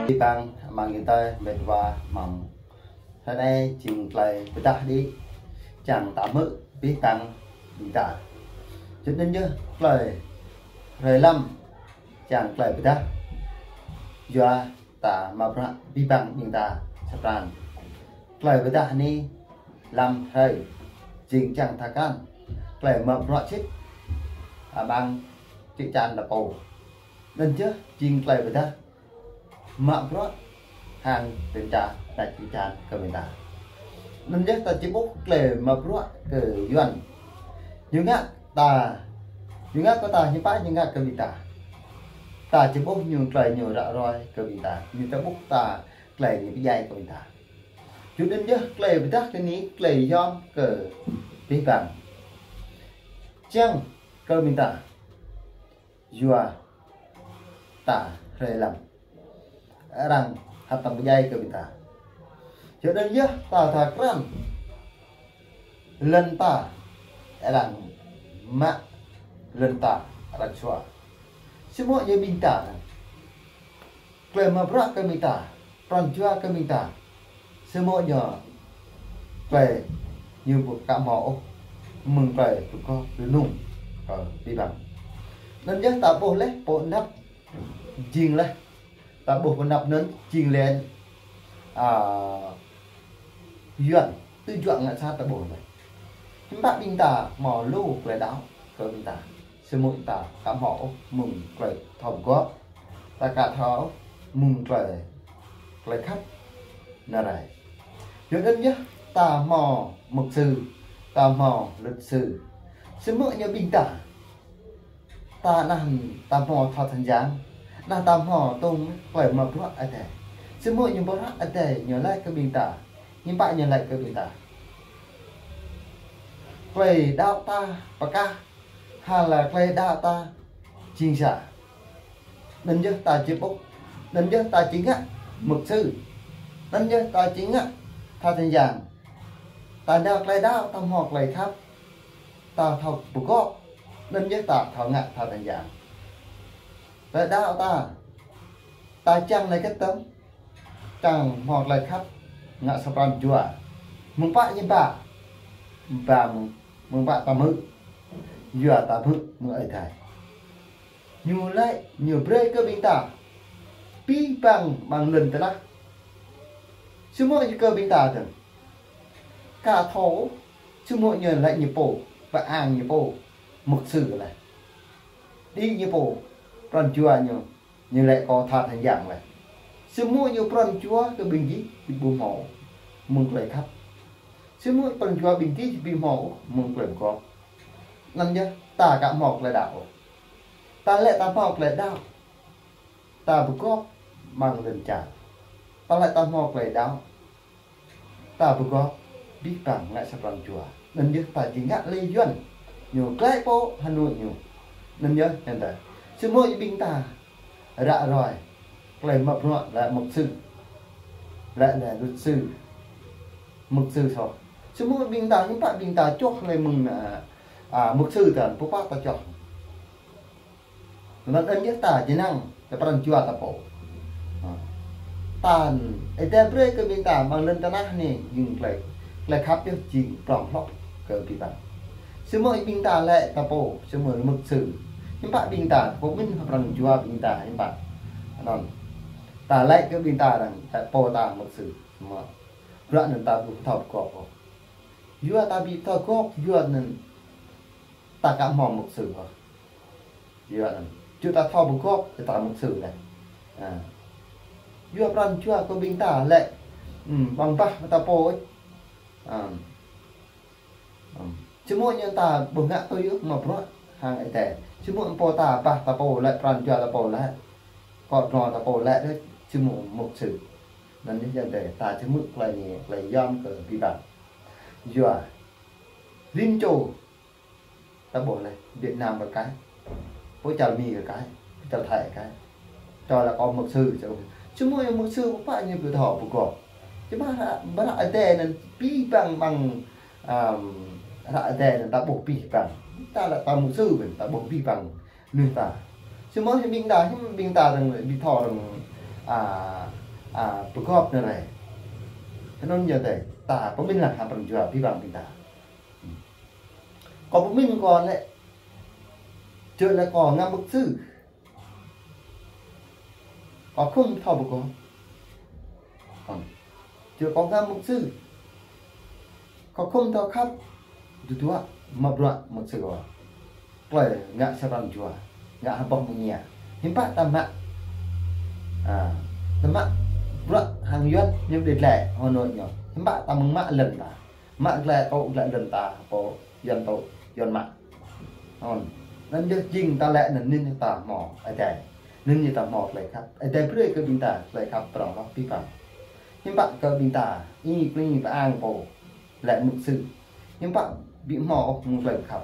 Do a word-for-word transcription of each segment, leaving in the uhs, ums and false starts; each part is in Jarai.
Abih bang amăng ayŏng adơi met wa mơ̆ng. Hrơi anai jing tơlơi pơdah đĭ, čang ta hmư̆ abih bang ƀing ta. Yua anŭn yơh tơlơi hrơi lăm, čang tơlơi pơdah. Yua ta mă bruă abih bang ƀing ta sa pran. Tơlơi pơdah anai lăm hrơi, jing čang ta krăn tơlơi mă bruă sĭt amăng čư̆ čan ta pô. Anŭn yơh jing tơlơi pơdah mă bruă hăng tơnča ta čư̆ čan kơ ƀing ta. Anŭn yơh ta či ƀuh tơlơi mă bruă kơ Yuan. Ñu ngă ta, ñu ngă kơ ta, ñu pă ñu ngă kơ ƀing ta. Ta či ƀuh ñu tơlơi ñu ră ruai kơ ƀing ta. Ñu ta ƀuh ta tơlơi ñu pơdjai kơ ƀing ta. Yua anŭn yơh tơlơi pơdah kơ anai tơlơi yom kơ abih bang. Čang kơ ƀing ta. Yua ta hrơi lăm. Arăng hăt tăm pơdjai kơ ƀing ta. Yua anŭn yơh ta ta krăn. Lŏn ta. Arăng mă lŏn ta. Arăng sua. Samơ̆ ñu ƀing ta. Tơlơi mă bruă kơ ƀing ta. Pran jua kơ ƀing ta. Samơ̆ ñu tơlơi ñu ƀu ka hmâo ôh mơ̆ng tơlơi pơkŏ rơnŭng kơ abih bang. Anŭn yơh ta ƀuh laih pô anăp jing laih. Ta ƀuh pô anăp anŭn jing laih, a, Yuan tơjuă ngă sat ta ƀuh laih. Hiư̆m pă ƀing ta hmâo lu tơlơi đaŏ kơ ƀing ta. Samơ̆ ta ka hmâo ôh mơ̆ng tơlơi thâo pơgop. Ta ka thâo mơ̆ng tơlơi, tơlơi khăp. Anai rai. Yua anŭn yơh ta hmâo mục sư, ta hmâo luật sư. Samơ̆ ñu ƀing ta. Ta anai ta hmâo thâo tơnjang. Anai ta hmâo tơ̆ng tơlơi mă bruă Adai. Samơ̆ ñu bruă Adai ñu laĭ kơ ƀing ta. Hiư̆m pă ñu laĭ kơ ƀing ta. Tơlơi đaŏ ta pơkah. Hăng lĕ tơlơi đaŏ ta jing sa. Anŭn yơh ta či ƀuh. Anŭn yơh ta či ngă mục sư. Anŭn yơh ta či ngă thâo tơnjang. Ta nao tơlơi đaŏ ta hmâo tơlơi khăp. Ta thâo pơgop. Anŭn yơh ta thâo ngă thâo tơnjang. Tơlơi đaŏ ta. Ta čang anai kơ tơ̆ng. Čang hmâo tơlơi khăp ngă sa pran jua. Mơ̆ng pă ñu ba. Ba mơ̆ng, mơ̆ng pă ta hmư̆. Yua ta hmư̆ mơ̆ng Ơi Adai. Ñu laĭ, ñu brơi kơ ƀing ta. Abih bang amăng lŏn tơnah. Samơ̆ ñu kơ ƀing ta tơ̆ng. Ka thâo, samơ̆ ñu laĭ ñu pô, pơang ñu pô, mục sư laih. Đĭ ñu pô, pran jua ñu. Ñu laĭ kơ thâo tơnjang laih. Samơ̆ ñu pran jua kơ ƀing gih či ƀu hmâo mơ̆ng tơlơi khăp. Samơ̆ pran jua ƀing gih či ƀu hmâo mơ̆ng tơlơi pơgop. Anŭn yơh ta ka hmâo tơlơi đaŏ. Ta laĭ ta hmâo tơlơi đaŏ. Ta pơgop amăng lŏn čar. Ta laĭ ta hmâo tơlơi đaŏ. Ta pơgop abih bang ngă sa pran jua. Anŭn yơh ta či ngă lĕ Yuan. Ñu glaĭ pô Hà Nội ñu. Anŭn yơh, anŭn ta. Samơ̆ ƀing ta ră ruai. Tơlơi mă bruă laĭ mục sư. Laĭ, laĭ luật sư. Mục sư soh. Samơ̆ ƀing ta, hiư̆m pă ƀing ta čoh lĕ mơ̆ng, a, a, mục sư ta, pơpă ta čoh. Anŭn anŭn yơh ta jơnang, ta pran jua ta pô. Ha. Ta, Ơi Adai brơi kơ ƀing ta, amăng lŏn tơnah anai, jing tơlơi, tơlơi khăp yơh jing prŏng hloh kơ ƀing ta. Samơ̆ ƀing ta laĭ ta pô, samơ̆ mục sư. Hiư̆m pă ƀing ta, pô mĭn pran jua ƀing ta, hiư̆m pă. Anŭn. Ta laĭ kơ ƀing ta arăng, ta pô ta mục sư. Mă. Bruă anŭn ta ƀu thâo pơgop ôh. Yua ta ƀu thâo pơgop, yua anŭn ta ka hmâo mục sư ôh. Yua anŭn. Yua ta thâo pơgop, ta mục sư laih. Ha. Yua pran jua kơ ƀing ta laĭ. Hmm, ƀơ̆ng bah ta pô. Ha. Hmm. Samơ̆ ñu ta ƀu ngă tui ôh mă bruă hăng Ơi Adai. Samơ̆ pô ta bah ta pô laĭ pran jua ta pô laĭ. Kơ drŏng ta pô laĭ đôč, samơ̆ mục sư. Anŭn yơh Ơi Adai, ta samơ̆ tơlơi anai, tơlơi yom kơ abih bang. Yua. Rin čô. Ta ƀuh laih, Việt Nam kơ kaĭ. Pô čar Mi kơ kaĭ, pô čar Thái kơ kaĭ. Čô laĭ kơ mục sư, čô. Samơ̆ mục sư pơpă ñu ƀu thâo pơgop. Či ƀă ră, ƀă ră Ơi Adai anŭn abih bang amăng, ăm, ră Ơi Adai anŭn ta ƀuh abih bang. Ta laĭ ta mục sư ƀing, ta ƀuh abih bang. Mơnuih ta. Samơ̆ ƀing ta, ƀing ta arăng ƀu thâo arăng, a, a, pơgop nao rai. Anŭn yơh tơi, ta pơmĭn lah hăng pran jua abih bang ƀing ta. Kâo pơmĭn kâo lĕ, čơ̆ lĕ kâo ngă mục sư. Kâo khŏm thâo pơgop. Ơ. Čơ̆ kâo ngă mục sư. Kâo khŏm thâo khăp. Tơdruă mă bruă mục sư kâo. Tơlơi ngă sa pran jua. Ngă hơbŏ mơña. Hiư̆m pă ta mă. A, ta mă bruă hăng Yuan ñu đĭ glaĭ hơnŭn ñu. Hiư̆m pă ta mơ̆ng mă lŏn ta. Mă glaĭ tŭ glaĭ lŏn ta, pô, Yuan tŭ, Yuan mă. Ơ. Anŭn yơh jing ta lĕ anŭn anŭn ta hmâo Adai. Anŭn anŭn ta hmâo tơlơi khăp. Adai brơi kơ ƀing ta tơlơi khăp prŏng hloh abih bang. Hiư̆m pă kơ ƀing ta, ih pling pơang pô, lĕ mục sư. Hiư̆m pă ƀu hmâo ôh mơ̆ng tơlơi khăp.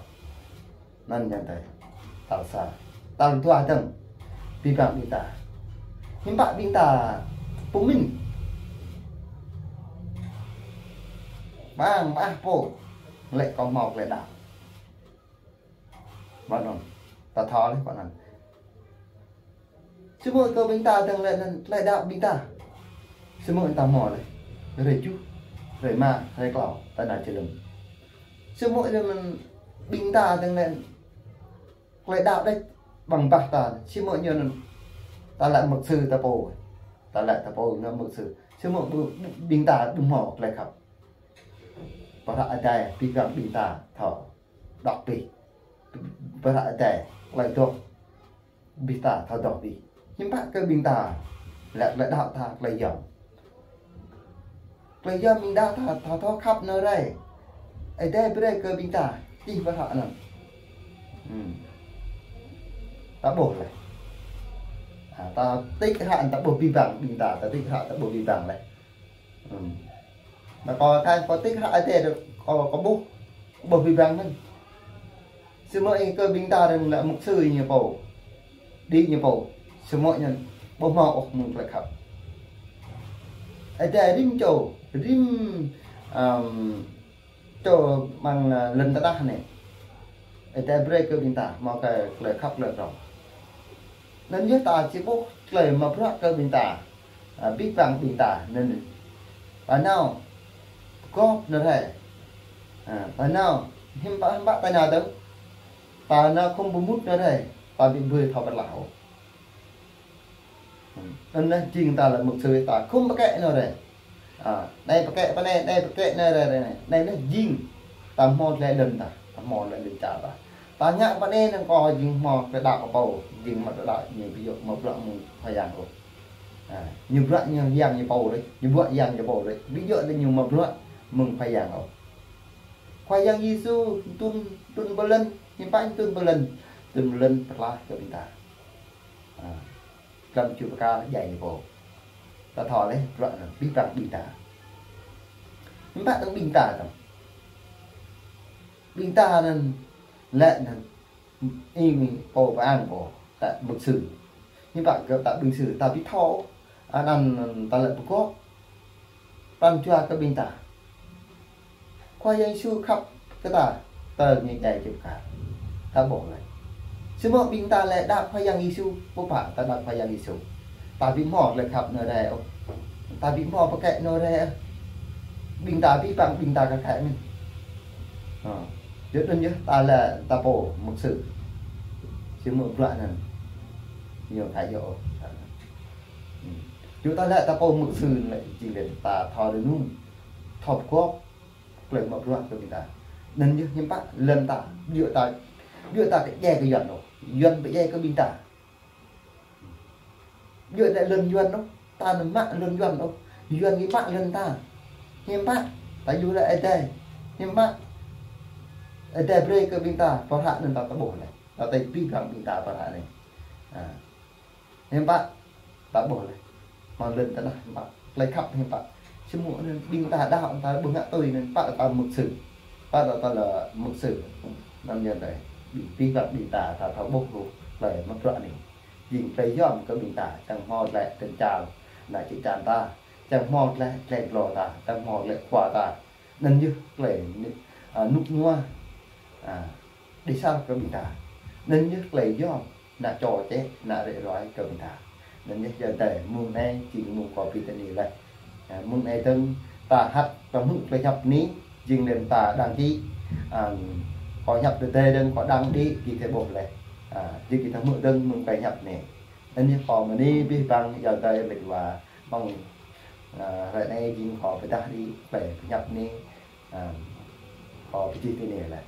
Anŭn yơh tơi. Tal sa. Tal dua dơ̆ng. Abih bang ƀing ta. Hiư̆m pă ƀing ta pơmĭn. Pơang pơang pô. Lĕ kâo hmâo tơlơi đaŏ. Mơ̆n anŭn. Ta thâo lĕ pơ anŭn. Samơ̆ kơ ƀing ta dơ̆ng lĕ anŭn tơlơi đaŏ ƀing ta. Samơ̆ ta hmâo lĕ. Hrơi tơjuh, hrơi rơma, hrơi klâo, ta nao jơlŏm. Samơ̆ lĕ anŭn ƀing ta dơ̆ng lĕ tơlơi đaŏ đĕč ƀăng bah ta. Samơ̆ ñu anŭn ta lĕ mục sư ta pô. Ta lĕ ta pô ngă mục sư. Samơ̆ ƀu, ƀing ta ƀu hmâo tơlơi khăp. Pơhră Adai abih bang ƀing ta thâo. Dŏ pih. Pơhră Adai, tơlơi dŏ. Ƀing ta thâo dŏ pih. Hiư̆m pă kơ ƀing ta. Lĕ tơlơi đaŏ ta, tơlơi yom. Tơlơi yom ƀing ta, ta, ta thâo khăp nao rai. Adai brơi kơ ƀing ta. Čih pơhră anŭn. Hmm. Ta ƀuh lĕ. A, ta tĭk hră ta ƀuh abih bang ƀing ta, ta tĭk hră ta ƀuh abih bang lĕ. Ơ. Anŭn kâo thâo kâo tĭk hră Adai dơ̆ng, kâo, kâo ƀuh, ƀuh abih bang mơ̆n. Samơ̆ ih kơ ƀing ta dơ̆ng lĕ mục sư ñu pô. Đĭ ñu pô. Samơ̆ ñu ƀu hmâo ôh mơ̆ng tơlơi khăp. Adai rĭm čô, rĭm, ơm, čô amăng, ơ, lŏn tơnah anai. Adai brơi kơ ƀing ta, hmâo kơ tơlơi khăp tơlơi prŏng. Anŭn yơh ta či ƀuh tơlơi mă bruă kơ ƀing ta. A, abih bang ƀing ta, anŭn. Ta nao, pơgop nao rai. A, ta nao, hiư̆m pă, hiư̆m pă ta nao dơ̆ng. Ta nao khŏm pơmŭt nao rai, ta ƀu ƀuh thâo pơtlaih ôh. Anŭn yơh jing ta lĕ mục sư ta khŏm pơkĕ nao rai. A, anai pơkĕ pơ anai, anai pơkĕ anai rai, rai anai. Anai yơh jing ta hmâo tơlơi lŏn ta, ta hmâo tơlơi lŏn čar ta. Ta ngă pơ anai anŭn kâo jing hmâo tơlơi đaŏ kơ pô, jing mă tơlơi đaŏ ñu ƀu djơ̆ mă bruă mơ̆ng Khua Yang ôh. A, ñu bruă ñu yang ñu pô đôč, ñu bruă yang ñu pô đôč. Ƀu djơ̆ lĕ ñu mă bruă mơ̆ng Khua Yang ôh. Khua Yang Yêsu trŭn, trŭn pơ lŏn, hiư̆m pă trŭn pơ lŏn, trŭn pơ lŏn pơklaih kơ ƀing ta. A. Glăm čư̆ pơkă djai ñu pô. Ta thâo lĕ, bruă anŭn, ƀing ta, ƀing ta. Hiư̆m pă tơ̆ng ƀing ta tơ̆ng. Ƀing ta anŭn, lĕ anŭn, ih pô pơang pô, ta mục sư. Hiư̆m pă kơ ta mục sư, ta ƀu thâo, anŭn, anŭn ta lĕ pơgop. Pran jua kơ ƀing ta. Khua Yang Yêsu khăp kơ ta, tơl ñu djai čư̆ pơkă. Ta ƀuh lĕ. Samơ̆ ƀing ta lĕ đaŏ Khua Yang Yêsu, pơpă ta đaŏ Khua Yang Yêsu. Ta ƀu hmâo tơlơi khăp nao rai ôh. Ta ƀu hmâo pơkĕ nao rai ôh. Ƀing ta ƀu păng ƀing ta kơ khăp mơ̆n. Ơ. Yua anŭn yơh ta lĕ ta pô mục sư. Samơ̆ bruă anŭn. Ñu khăp yơh ôh. Hmm. Yua ta lĕ ta pô mục sư lĕ jing lĕ ta thâo rơnŭk. Thâo pơgop. Tơlơi mă bruă kơ ƀing ta. Anŭn yơh hiư̆m pă lŏn ta, ƀu djơ̆ ta, ƀu djơ̆ ta kơ djai kơ Yuan ôh. Yuan pơdjai kơ ƀing ta. Ƀu djơ̆ ta lŏn Yuan ôh, ta anŭn mă lŏn Yuan ôh. Yuan ñu mă lŏn ta. Hiư̆m pă, ta yua lĕ Adai. Hiư̆m pă, Adai brơi kơ ƀing ta, pơhră anŭn ta tơƀuh lĕ. Ta tơlơi ƀing găng ƀing ta pơhră anai. A. Hiư̆m pă, ta ƀuh lĕ. Mơ̆ng lŏn tơnah hiư̆m pă, tơlơi khăp hiư̆m pă. Samơ̆ anŭn ƀing ta đaŏ ta ƀu ngă tui anŭn pă ta mục sư. Pă ta, ta lĕ mục sư. Anŭn yơh tơi. Ƀing, ƀing găng ƀing ta, ta thâo ƀuh lu. Tơlơi mă bruă anai. Jing tơlơi yom kơ ƀing ta, čang hmâo tơlơi tơnčal, ană čư̆ čan ta, čang hmâo tơlơi, tơlơi glô ta, čang hmâo tơlơi khua ta. Anŭn yơh tơlơi, a, rơnŭk rơnua, a, đĭ sa kơ ƀing ta. Anŭn yơh tơlơi yom, ană čô čĕ, ană rĕ ruai kơ ƀing ta. Anŭn yơh, yua dah mơ̆ng anai jing mơ̆ng kâo pơtô anai lĕ. À, mơ̆ng anai dơ̆ng ta hăt tơhmư̆ tơlơi hiăp anai, jing lĕ ta đăng ký. À, kâo hiăp tơdơi dơ̆ng kâo đăng đĭ, gih ƀuh lĕ. À, jing gih tơhmư̆ dơ̆ng mơ̆ng tơlơi hiăp anai. Anŭn yơh kâo mơ̆ng anai abih bang yua dah mĕt wa mơ̆ng, à, hrơi anai jing kâo pơdah đĭ tơlơi hiăp anai. À, kâo pơčih tui anai lĕ.